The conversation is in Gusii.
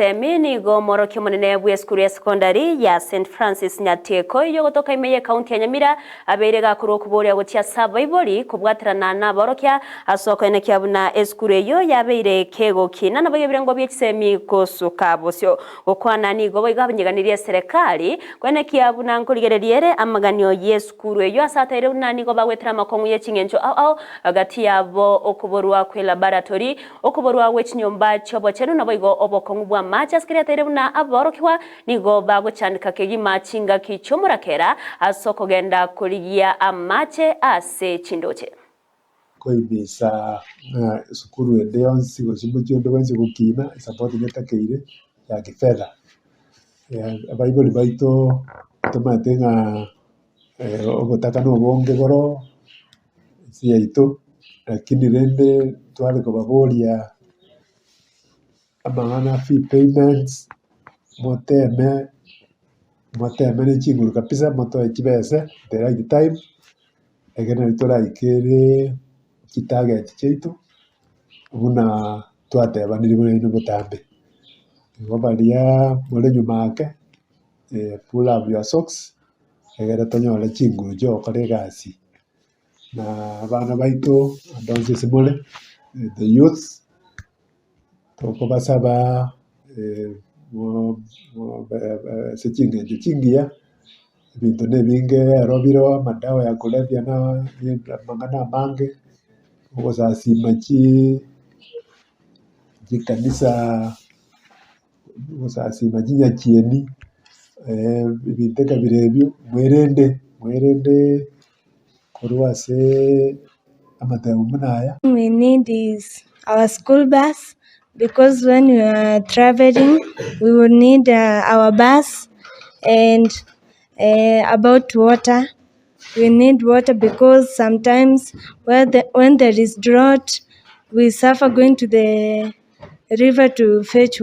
Semi nigo omworokia omonene bw'esukuru ya sekondari ya St Francis Nyatieko eyio ogotoka ime y'ekaunti ya Nyamira abeire gakorwa okoboria gochia ase abaibori kobwaterana naborokia ase okoenekia buna esukuru eyio yabeire kegokina naboigo ebirengo bie chisemi gosuka bosio. Gokwana nigo boigo abanyeganirie eserekari koenekia buna nkorigereria ere amaganio y'esukuru eyio ase ataire buna nigo bagwetera amakong'u ye ching'encho ao ao gati yabo okoborwa kwe laboratory Okoborwa gwe chinyomba chi'obochenu naboigo obokong'u bw'amaache ase keria ataire buna aborokigwa nigo bagochandeka kegima chingaki chi'omorakera ase okogenda korigia amaache ase chindoche. Koimisa ng'a esukuru ende yonsi gose omochie onde bwensi gokina esapoti netakeire ya kifedha. Abaibori baito tomanyete ng'a obotaka na obonge boro ense yaito, lakini rende tware kobaboria amang'ana fee payments, moteme moteme ne chinguru kabisa motoe chibese the right time, ekero nari toraikere chitarget chiaito buna twatebanire buna inwe botambe. Igo baria more nyuma ake pull up your socks, egere tonyore chinguru chiogokora egasi. Na abana baito ande onsi ase more, the youths, tokobasaba ase ching'encho chingiya, ebinto na ebinge rero bire amadawa ya kulevya na amang'ana amange, ogosasima chikanisa. Gosasima chinyachieni, ebinto ekabira ebio, mwerende mwerende korwa ase amatemo buna aya. We need is our school bus because when we are traveling we will need our bus and about water we need water because sometimes when there is drought we suffer going to the river to fetch.